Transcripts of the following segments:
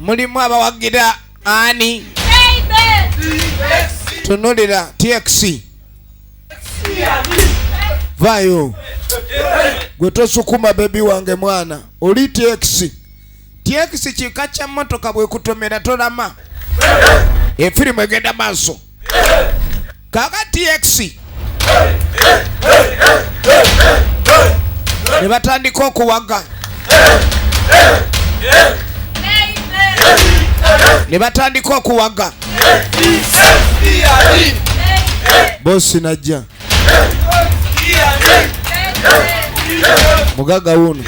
Mulimu abawagira ani? Tunulira TX. Vayo. Gwe tosukuma bebi wange mwana. Oli TX. TX kika kya mmotoka bwekutomera tolama. Efirimu egenda maaso. Kaka TX. Ne batandika okuwaga. Ne batandika okuwaga. Bosi najja. Mugaga wuno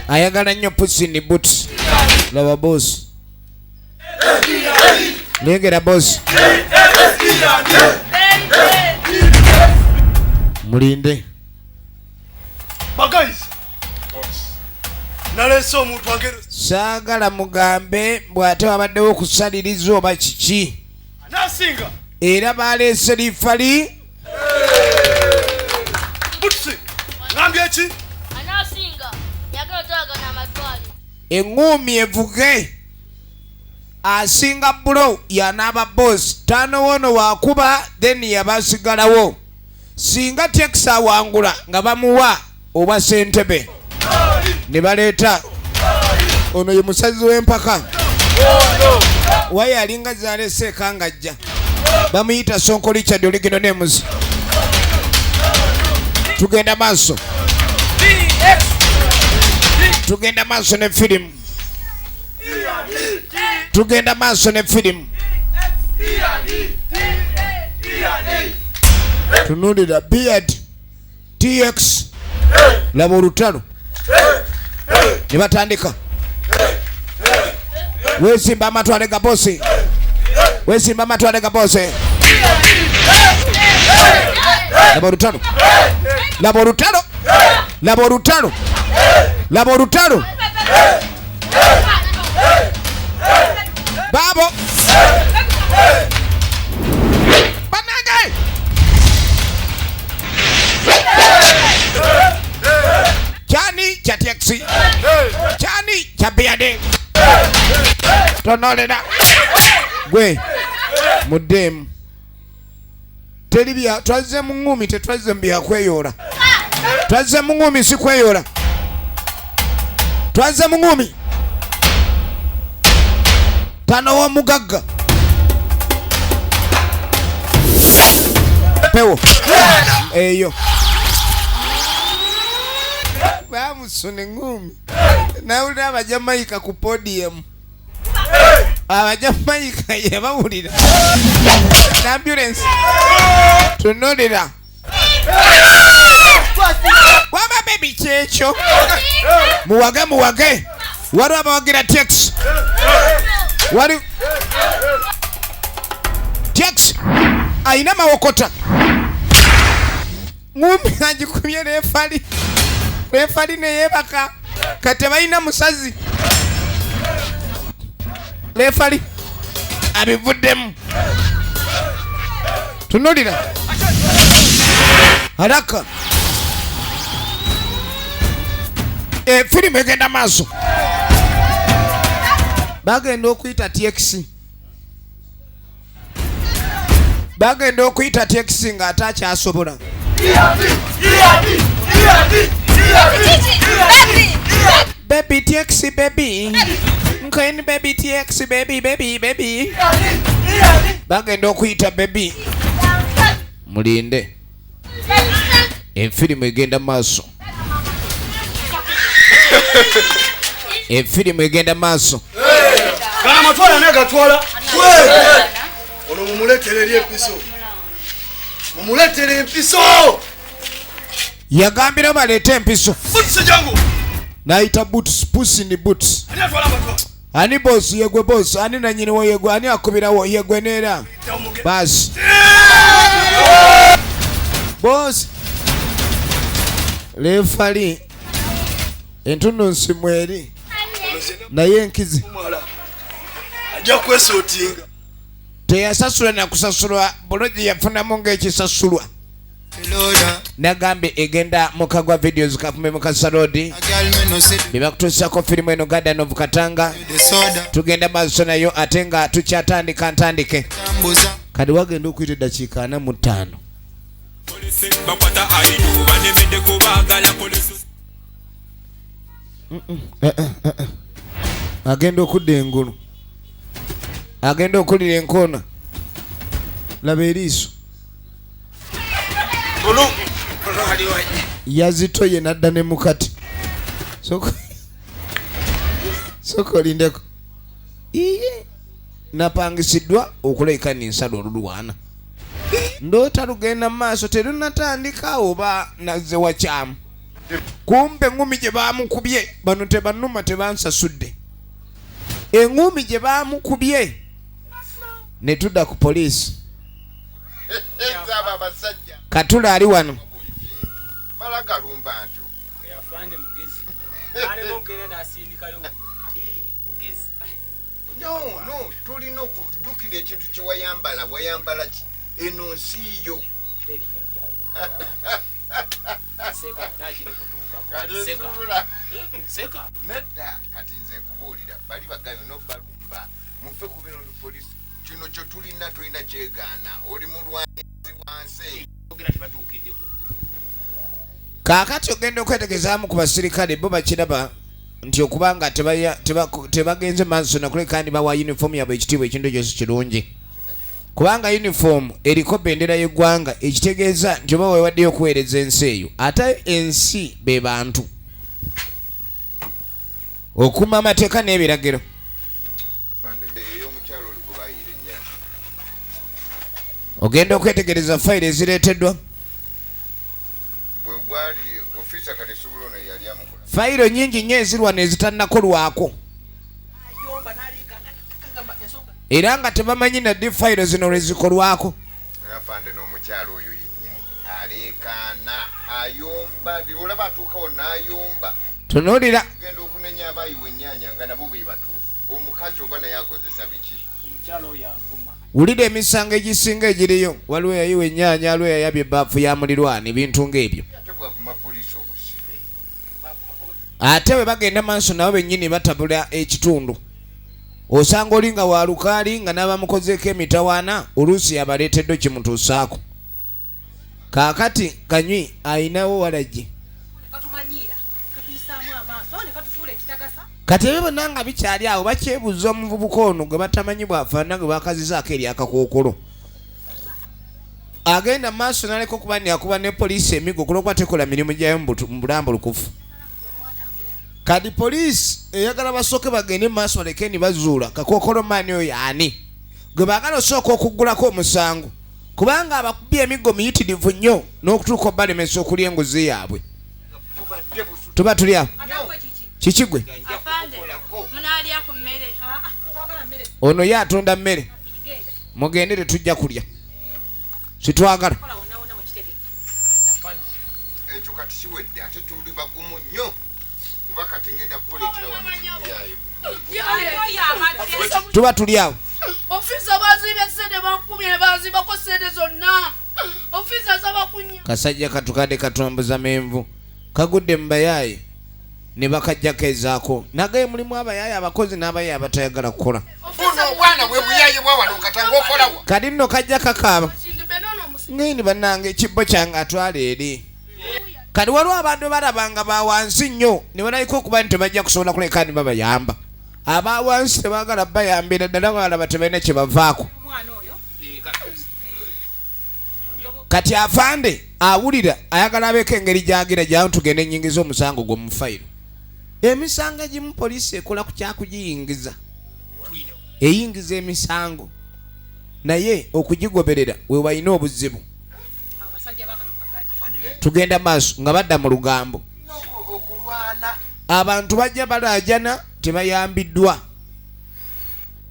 ayagala nnyo pussy in boots. Laba bosi. Lengera bosi. Mulinde. Saagala mugambe bw'ate wabaddewo okusaliriza oba kiki. Era baleese lifali. Eŋŋuumi evuge asinga bulo yanaaba boss tano wono wakuba then yabasigalawo singa Tex awangula nga bamuwa obwa ssentebe ne baleeta ono ye musazi w'empaka waye alinga zalese ekangajja bamuyita Sonko Richard oligino nemuzi tugenda maaso tugenda maaso ne firimu tugenda maaso ne firimu tunulira beard TX laba olutalo ne batandika wesimba amatwale ga bosi wesimba amatwale ga bosi laba olutalo laba olutalo laba olutalo laba olutalo baabo banange kyani kya taxi kyani kya biyade tonolera gwe muddemu teri bya twazze mu ngumi tetwazze mu byakweyoola twazze mu ngumi si kweyoola twazze mu ngumi tano w'omugagga pewo eyo bamusuna engumi nawulira abajamayika ku podium abajamayika yebawulira ambulance tunulira waba bebi kyekyo muwage muwage waliwo abawagira tex wali tex alina mawokota ngumi agikubye refali refali neyebaka kati balina musazi refali abivuddemu tunulira haraka efirimu egenda maaso bagenda okuyita tx bagenda okuyita tekisi ng'ate akyasobola baby taxi baby nkaini baby taxi baby baby baby bagenda okuyita baby mulinde Enfirimu egenda maaso. Enfirimu egenda maaso. Gana amatwala naye gatwala. Ono mumuletere eri empiso. Mumuletere empiso. Yagambira baleete empiso. N'ayita boots, puss in boots. Ani boss yegwe boss, ani nanyini wo yegwe, ani akubirawo yegwe neera. Basi. Boss. Lefali. Entununsi mweri. Naye enkizi. Ajja kwesotinga. Teyasasula na kusasulwa, buloji yafunamu ng'ekisasulwa. Nagambye egenda mukagwa videos kafume mukasarodi bebakutuusako firimu eno Garden of Katanga. Tugenda maaso nayo ate nga tukyatandika ntandike. Kati wagenda okuyita eddakiika 45. Agenda okudda engulu, agenda okulira enkoona, laba eriiso yazitoye nadda ne mukati. Soko olindeko. Iye napangisiddwa okulabika n'ensalo olulwana ndoota lugenda mu maaso terunatandika oba nazze wakyamu. Kumbe engumi gye baamukubye bano tebannuma tebansasudde, engumi gye baamukubye ne tudda ku poliisi. Katula ali wano No, tulina okujjukira ekintu kye wayambala, wayambala ki? Eno nsi yo. Nedda, kati nze nkubuulira, bali bagayo n'obalumba mufe ku bino poliisi. Kino kye tulina tulina kyegaana, oli mulwanyi wansi. Kaakati ogenda okwetegezaamu ku basirikale bo bakiraba nti okubanga tebagenze maaso nakuleka ndi bawa uniform yabwe ekitiibwa ekintu ekyo si kirungi, kubanga uniform eriko bendera y'eggwanga ekitegeeza nti oba weewaddeyo okuweereza ensi eyo, ate ensi be bantu okuuma amateeka n'ebiragiro. Ogenda okwetegereza fayiro ezireeteddwa, fayiro nnyingi nnyo ezirwana ezitannakolwako era nga tebamanyi naddi fayiro zino lwe zikolwako. Afande n'omukyalo oyo yennyini aleekaana ayomba, olaba atuukawo n'ayomba. Tunuulira genda okunenya abayiwa ennyaanya nga nabo be batuufu. Omukazi oba naye akozesa biki? Wulira emisango egisinga egiriyo, waliwo yayiwa ennyaanya, waliwo yayabye ebbaafu ya mulirwana, ebintu ng'ebyo. Ate bwavuma poliisi obusiru. Ate bwe bagenda maaso nabo bennyini batabula ekitundu, osanga oli nga walukaali nga n'abamukozeeko emitawaana oluusi yabaleetedde kimutuusaako. Kaakati Kanywi ayinawo walagi kati ebyo byonna nga bikyali awo bakyebuuza omuvubuka ono gwe batamanyi bw'afaanana gwe bakazizaako eryakakookolo. Agenda maaso n'aleka okuba nti akuba ne poliisi emiggo kulwokuba tekola mirimu gyayo mu bulambulukufu. Kati poliisi eyagala basooke bagende maaso baleke ni bazuula kakookolo maani oyo ani gwe baagala osooka okuggulako omusango, kubanga abakubye emiggo miyitirivu nnyo n'okutuuka obalemesa okulya enguzi yaabwe. Tuba tuli awo kiki gwe ono ye atunda mmere, mugende tetujja kulya sitwagala. Ekyo kati kiwedde ate tuli bagumu nnyo kuba kati ngenda kukuleetera wano ku Tuba tuli awo. Ofiisa baziibye ssente bankubye ne banzibako ssente zonna. Ofiisa asaba kunnya. Kasajja katukadde katomboza menvu kagudde mu bayaaye ne bakajjako ezaako nagaye mulimu abayaaye abakozi n'abayaaye abatayagala kukola. Buno obwana bwe buyaye bwa wano katanga okolawa. Kati nno kajja kakaaba ngeni bannange ekibbo kyange atwala eri. Kati waliwo abantu balabanga ba wansi nnyo ne balabika okuba nti tebajja kusobola kuleka ni babayamba. Aba wansi tebaagala bayambira ddala balaba tebalina kye bavaako. Kati afande awulira ayagala abeeko engeri gy'agira gyawo tugende ennyingiza omusango gwo mu fayiro. Emisango egimu poliisi ekola ku kyakugiyingiza, eyingiza emisango naye okugigoberera we walina obuzibu. Tugenda maaso nga badda mu lugambo, abantu bajja balaajana tebayambiddwa.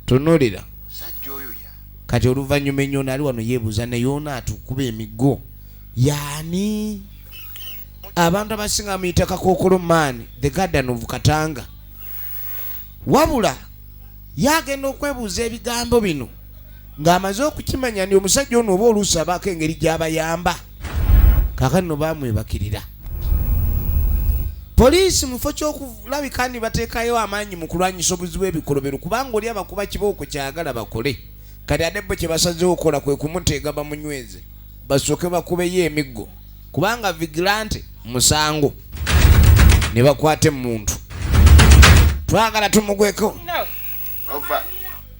Tunuulira kati oluvannyuma ennyo ali wano yeebuuza naye ono atukuba emiggo yaani? Abantu abasinga bamuyita Kakookolo man, the Garden of Katanga. Wabula yagenda okwebuuza ebigambo bino ng'amaze okukimanya nti omusajja ono oba oluusi abaako engeri gy'abayamba. Kakano bamwebakirira. Poliisi mu kifo ky'okulabika ni bateekayo amaanyi mu kulwanyisa obuzibu ebikolobero, kubanga oli abakuba kibooko kyagala bakole. Kati ate bo kye basazeewo okukola kwe kumuteega bamunyweze, basooke bakubeyo emiggo, kubanga vigilante musango, ne bakwata emuntu. Twagala tumugweko. Over.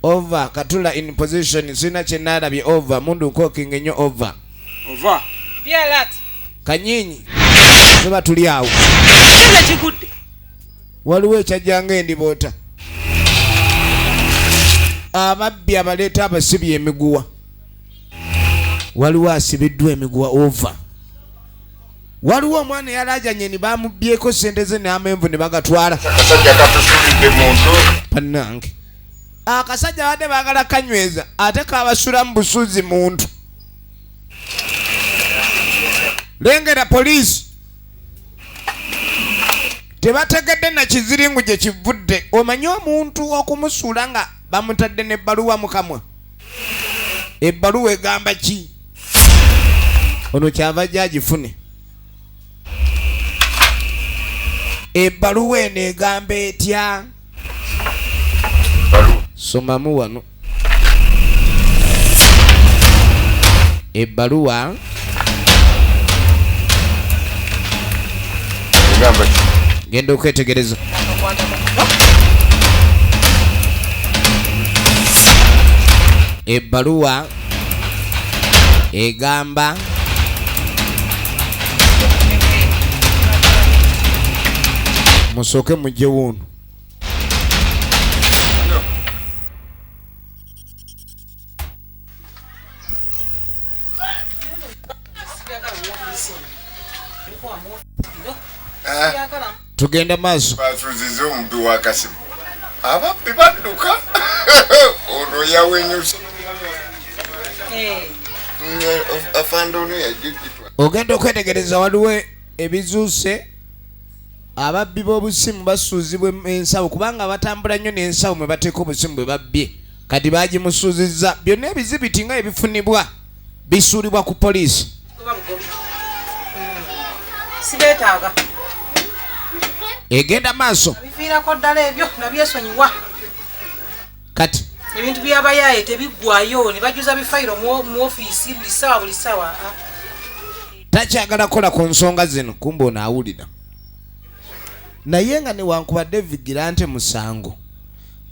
Over. Katula in position. Sina kyenaalabye. Over. Mundu nkokinga ennyo. Over. Over. Be alert. Kanyinyi tuba tuli awo. Kino kigudde. Waliwo ekyajjanga endiboota, ababbi abaleeta abasibye emiguwa. Waliwo asibiddwa emiguwa. Over. Waliwo omwana eyalajanye ni bamubyeko sente ze n'amenvu ne bagatwala. Akasajja katusulidde muntu. Bannange, akasajja badde baagala kanyweza, ate kabasula mu busuzi muntu. Lengera poliisi tebategedde na kiziringu gye kivudde. Omanyi omuntu okumusuula nga bamutadde n'ebbaluwa mu kamwa, ebbaluwa egamba ki? Ono kyava ajja agifune. Ebbaluwa eno egamba etya? Somamu wano ebbaluwa. Egamba ki? Genda okwetegereza. Ebbaluwa egamba musooke mujje wuuno. Tugenda maaso. Basuuziza omubbi w'akasimu, ababbi badduka, ono yawenyuse. Afande ono yajjukitwa. Ogenda okwetegereza, waliwo ebizuuse. Ababbi b'obusimu basuuzibwa ensawo, kubanga batambula nnyo n'ensawo mwe bateeka obusimu bwe babbye. Kati bagimusuuzizza. Byonna ebizibiti nga ebifunibwa bisuulibwa ku poliisi. Goba bugobi. Sibeetaaga. Egenda maaso. Biviirako ddala ebyo nabyesonyiwa. Kati Ebintu by'abayaaye tebiggwayo ne bajuza bifayiro mu ofiisi buli ssaawa buli ssaawa. Ah. Takyagala kukola ku nsonga zino. Kumba ono awulira naye nga newankubadde vigilante musango,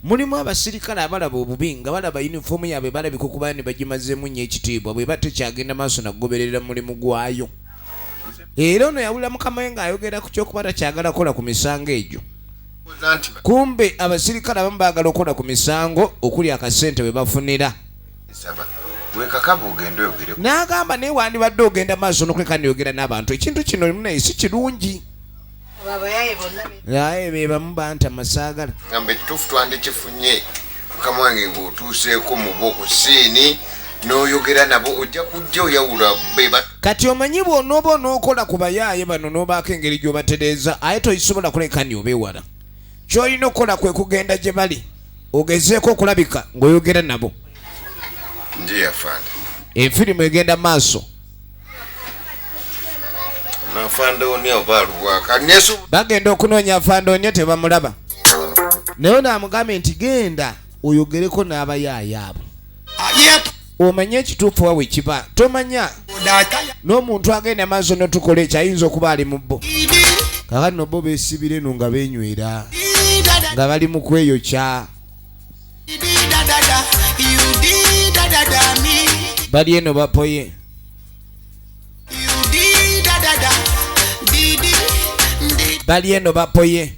mulimu abasirikale abalaba obubi nga balaba yunifoomu yaabwe, balabika okuba ne bagimazeemu nnyo ekitiibwa bwe batekyagenda maaso nakugoberera mulimu gwayo. Era ono yawulira mukama we ng'ayogera ku kyokuba takyagala kukola ku misango egyo. Nti Kumbe abasirikale abamu baagala okukola ku misango okuli akasente bwe bafunira. Nsaba wekakaba ogende oyogere. N'agamba naye wandibadde ogenda maaso n'okuleka niyogera n'abantu, ekintu kino naye si kirungi. Abo abayaaye bonna Naye be bamu bantama, saagala. Ngamba ekituufu twandikifunye, mukama wange, ng'otuuseeko mu bo ku siini n'oyogera nabo, ojja kujja oyawula be Kati omanyi bw'onooba onookola ku bayaaye bano n'obaako engeri gy'obatereeza, aye toyisobola kuleka ni obeewala. Ky'olina okukola kwe kugenda gye bali ogezeeko okulabika ng'oyogera nabo. Nje afande. Efirimu egenda maaso. Nafande oni oba aluwa kanesu? Bagenda okunoonya afande onye, tebamulaba, naye ono amugambye nti genda oyogereko n'abayaaye abo omanye ekituufu wa wekiba. Tomanya n'omuntu agenda maaso notukola ekyo ayinza okuba ali mu bo. Kakati no bo beesibira eno nga beenywera nga bali mu kweyokya, bali eno bapoye. Bali eno bapoye.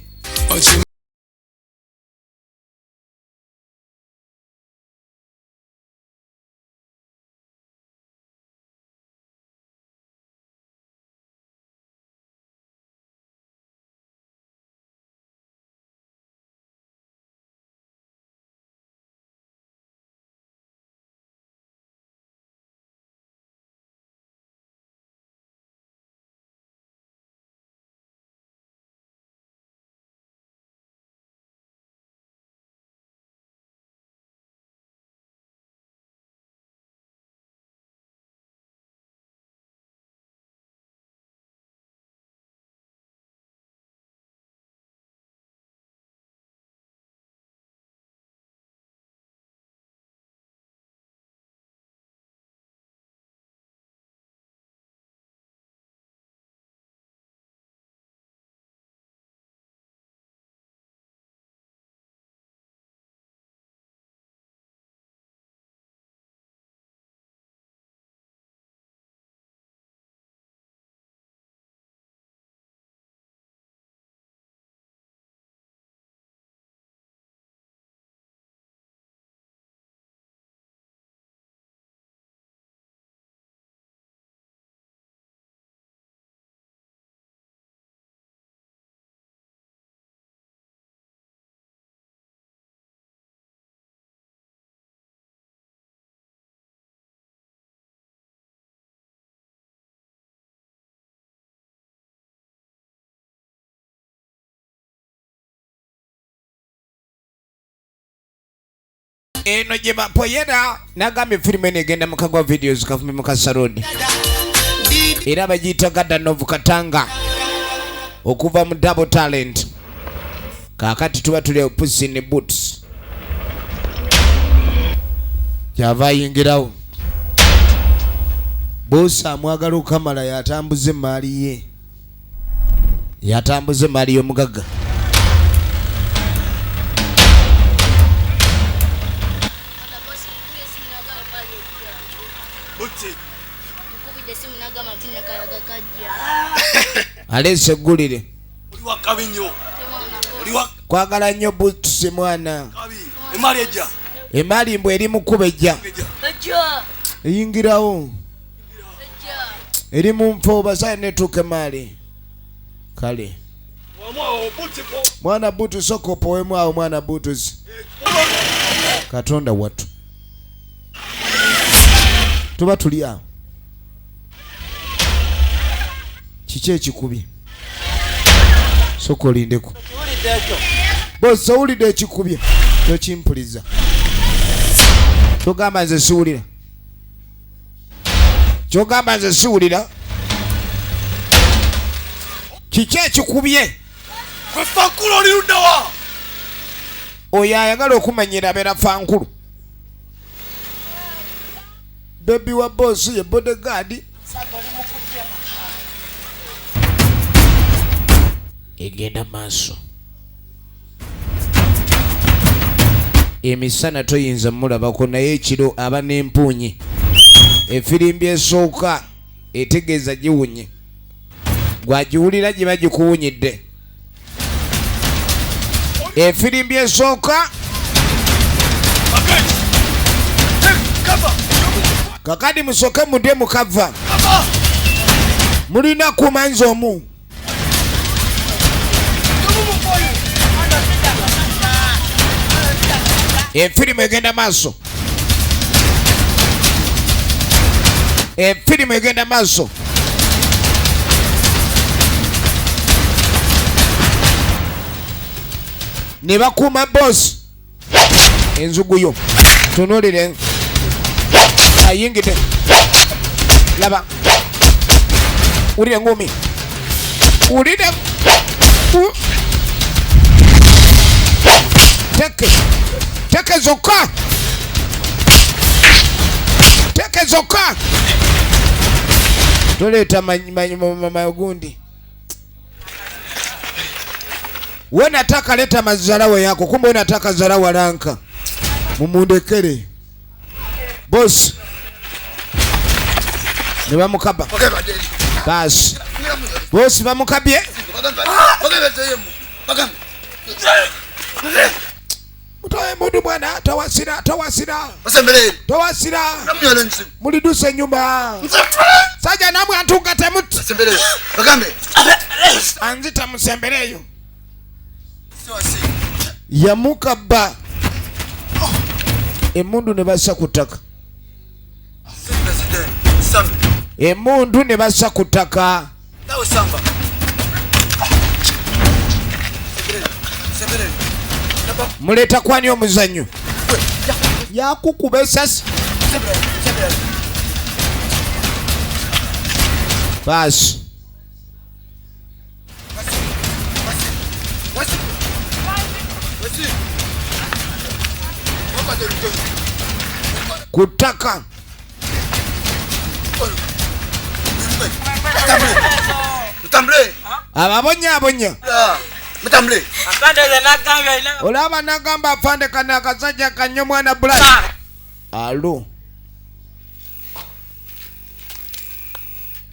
Eno gye bapoyera nagambye firimu eno egenda mu Kagwa Videos, Kafumbe mu Kasarodi, era bagiyita Garden of Katanga okuva mu Double Talent. Kaakati tuba tuli awo, Puss in Boots kyava ayingirawo. Bosi amwagala okukamala, yatambuza emaali ye, yatambuza emaali y'omugagga. Nkubidde esimu nagamba nti nakalaga kajja. Aleese eggulire. Oli wa kabi nnyo. Oli wa Kwagala nnyo Boots mwana. kabi. Emaali ejja. Emaali mbwe eri mu kkuba, ejja. Ejja. Ejja. Eyingirawo. Ejja. Eri mu nfo basaye netuuka emaali kale. Wamu awo butiko. Mwana Butu, soka opowemu awo mwana Butusi. Katonda wattu, tuba tuli awo, kiki ekikubye? Soka olindeko, bosi. Owulidde ekikubye? Tokimpuliza, togamba nze siwulira. Kyogamba nze siwulira? Kiki ekikubye? Gwe fankulu, oli ludda wa? Oyo ayagala okumanyira abeera fankulu. Baby wa bosi ye bodyguard. Egenda maaso emisana toyinza mulabako, naye ekiro aba n'empuunyi. Efirimbi esooka etegeeza giwunye, gwagiwulira giba gikuwunyidde. Efirimbi esooka. Bagage. Take cover. Kakadi musoke mudde mukava. Cover. Mulina kumanzi omu. Efirimu egenda maaso, efirimu egenda maaso. Ne bakuuma bosi. Enzuguyo tunulire, ayingidde. Laba, wulire ngumi, wulire teke teke zokka, teke zokka. Toleeta magundi. We nataka leta mazalawo yako, kumbe we nataka zalawa lanka. Mumundekere bosi. Ne bamukaba basi, bosi bamukabye. Mutoe mundu bwana, tawasira, tawasira, tawasira, muliduse nyumba sajja namwe antunga temuti anzita musembereyo. Yamukaba emundu ne bassa ku ttaka, emundu ne bassa ku ttaka. Muleeta kwani omuzannyo yakukuba esasi baasi. Ku ttaka. Ababonyaabonya. Olaba nagamba afande kano akasajja kanyo mwana Bulali alo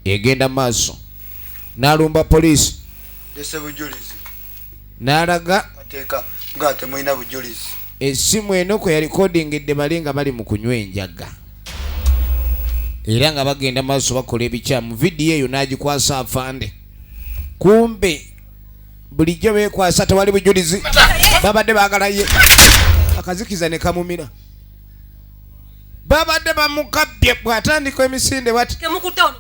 egenda maaso n'alumba poliisi. Lese bujulizi. N'alaga Mateeka nga temulina bujulizi. Essimu eno kwe yalikodingidde bali nga bali mu kunywa enjaga era nga bagenda maaso bakola ebikyamu. Vidiyo eyo n'agikwasa afande, kumbe bulijjo beekwasa tewali bujulizi, babadde baagala ye akazikiza ne kamumira. Babadde bamukabbye bw'atandika emisinde bati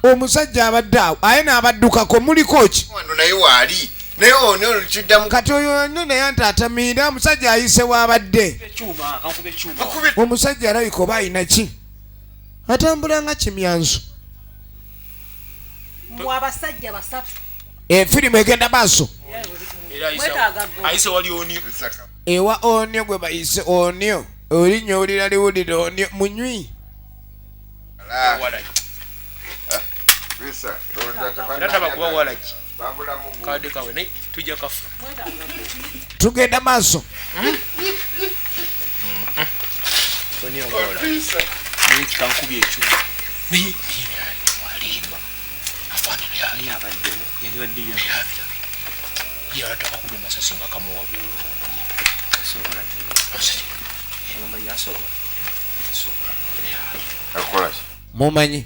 omusajja abadde awo aye n'abaddukako. Muliko ki? Wano naye waali Naye ono kiddamu. Kati oyo ono naye nti atamiira omusajja ayise w'abadde. Omusajja alabika oba alina ki? Atambula nga kimyanso. Mwe abasajja basatu. Efirimu egenda maaso. Ewa onyo gwe bayise onyo. Olinnya owulira liwulira onyo munywi. Tugenda maaso. Mumanyi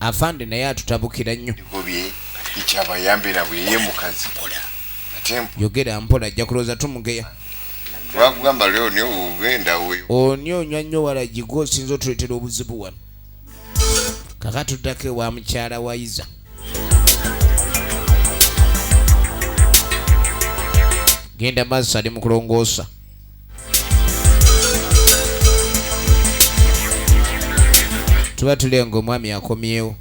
afande naye atutabukira nnyo. Yogera mpola ajja kulowooza tumugeya. Oni onywa nnyo walagi gw'osinza otuleetera obuzibu wano. Kaka tuddako ewa mukyala wa Iza. Genda maaso ali mu kulongoosa. Tuba tulenga omwami akomyewo.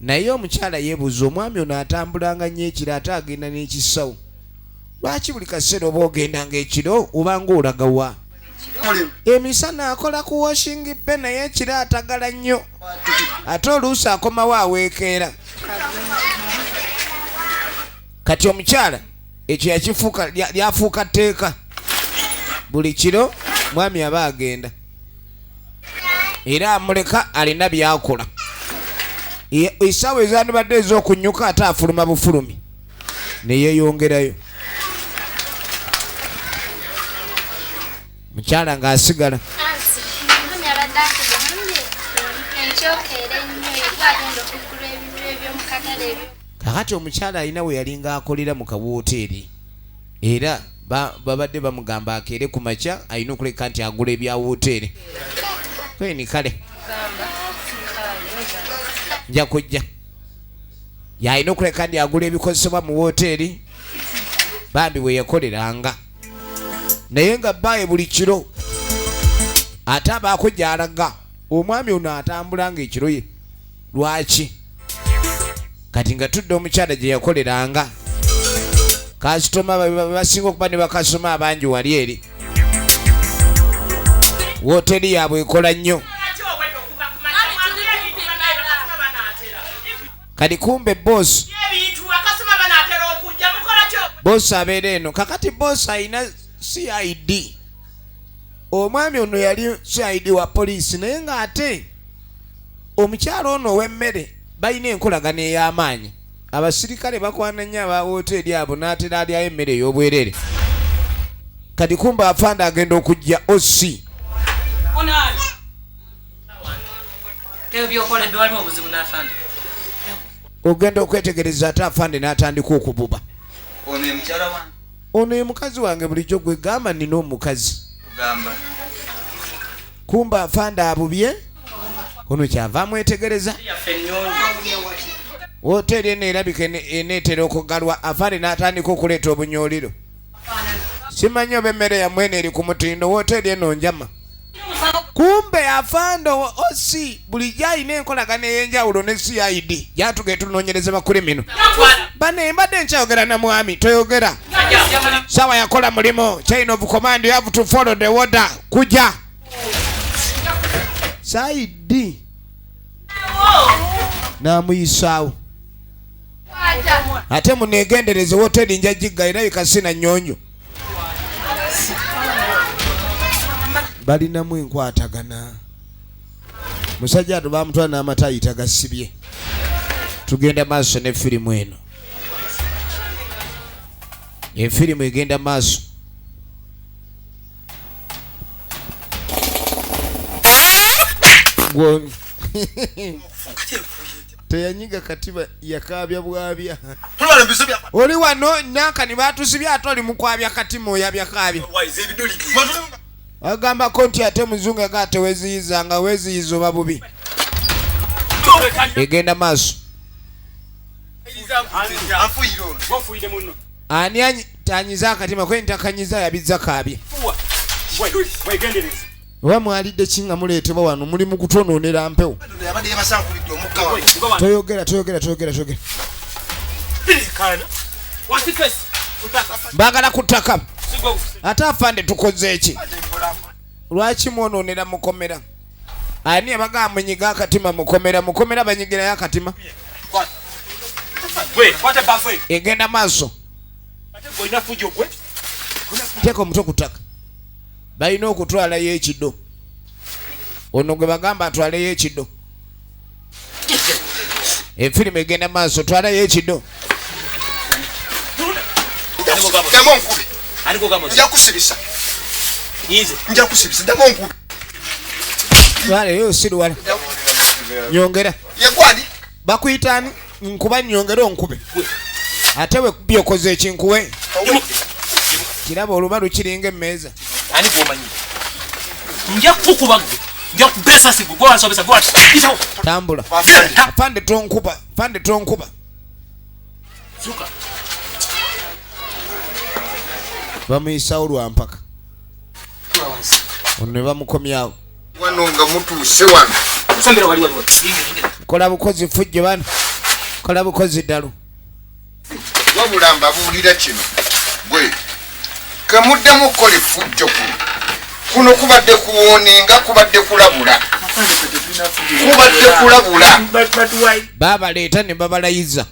Naye omukyala yeebuuza omwami ono atambulanga nnyo ekiro ate agenda n'ekisawo. Lwaki buli kaseera oba ogendanga ekiro obanga olaga wa? Emisana akola ku washing bay naye ekiro atagala nnyo. Ate oluusi akomawo aweekeera. Kati omukyala ekyo yakifuuka lyafuuka tteeka. Buli kiro mwami aba agenda. Era amuleka alina by'akola. Essaawa ezandibadde ez'okunnyuka ate afuluma bufulumi. Ne yeeyongerayo. Mukyala ng'asigala. Kakati omukyala alina we yalinga akolera mu kawooteeri. Era babadde bamugamba akeere ku makya alina okuleka nti agula ebya wooteeri. Kweni kale. Nja kujja. Yalina okuleka nti agula ebikozesebwa mu wooteeri bambi we yakoleranga. Naye nga bbaye buli kiro ate abaako gy'alaga omwami ono atambula ng'ekiro ye lwaki? Kati nga tudde omukyala gye yakoleranga. Kasitoma basinga okuba ne bakasitoma abangi wali eri. Wooteeri yaabwe ekola nnyo. Kati kumbe boss boss abeera eno. Kakati boss alina CID. Omwami ono yali CID wa poliisi naye ng'ate omukyala ono ow'emmere balina enkolagana ey'amaanyi. Abasirikale bakwana nnyo aba wooteeri abo n'atera alyayo emmere ey'obwereere. Kati kumbe afande agenda okujja OC. Ogenda okwetegereza ate afande n'atandika okububa. Ono ye mukazi wange bulijjo gwe gamba nina omukazi. Kumbe afande abubye ono kyava amwetegereza. Wooteeri eno erabika eneetera okugalwa afande n'atandika okuleeta obunyooliro. Simanyi oba emmere yammwe eno eri ku mutindo wooteeri eno njama. Kumbe afande OC bulijjo alina enkolagana ey'enjawulo ne CID gyatuge tunoonyereza bakulimino. Bane mbadde nkyayogera na mwami toyogera. Sawa yakola mulimu chain of command you have to follow the order kuja. CID n'amuyisaawo. Ate muneegendereze wooteeri nja gigga erabika sina nnyonjo. Balinamu enkwatagana. Musajja ato bamutwala n'amatayi tagasibye. Tugenda maaso ne firimu eno. Efirimu egenda maaso. Teyanyiga katiba yakaabya bwabya. Oli wano nankani baatusibye ate oli mukwabya katima oyabya kaabya. Agambako nti ate muzungu aga teweeziyiza nga weeziyiza oba bubi. Egenda maaso. Ani tanyiza akatima kwe ntakanyiza yabizza kaabye. Oba mwalidde ki nga muleetebwa wano muli mu kutonoonera mpewo. Toyogera toyogera toyogera toyogera. Baagala ku ttaka. Ate afande tukoze eki? Lwaki mwonoonera mukomera? Ani abagamba munyiga akatima mukomera? Mukomera banyigirayo akatima. Egenda maaso. Teeka omutwe ku ttaka. Balina okutwalayo ekido. Ono gwe bagamba atwaleyo ekido. Efirimu egenda maaso, twalayo ekido. Twalayo siruwala. Nyongera. Bakuyita ani? Nkuba nyongera onkube. Ate we kubye okoze ekinkuwe. Kiraba oluba lukiringa emmeeza. Ani gwomanyi? Nja kukuba gwe. Nja kubesa sigu gwe wansobesa gwe. Tambula. Afande tonkuba, afande tonkuba. Suka. Bamuyisawo lwa mpaka. Ono ne bamukomyawo. Wano nga mutuuse wano. Kusambira wali wali. Kola bukozi fujjo bano. Kola bukozi ddalu. Wabula mbabuulira kino. Gwe kamuddamu okukola effujjo kuno. Kuno kubadde kuwooninga, kubadde kulabula. Kubadde kulabula. Babaleeta ne babalayiza.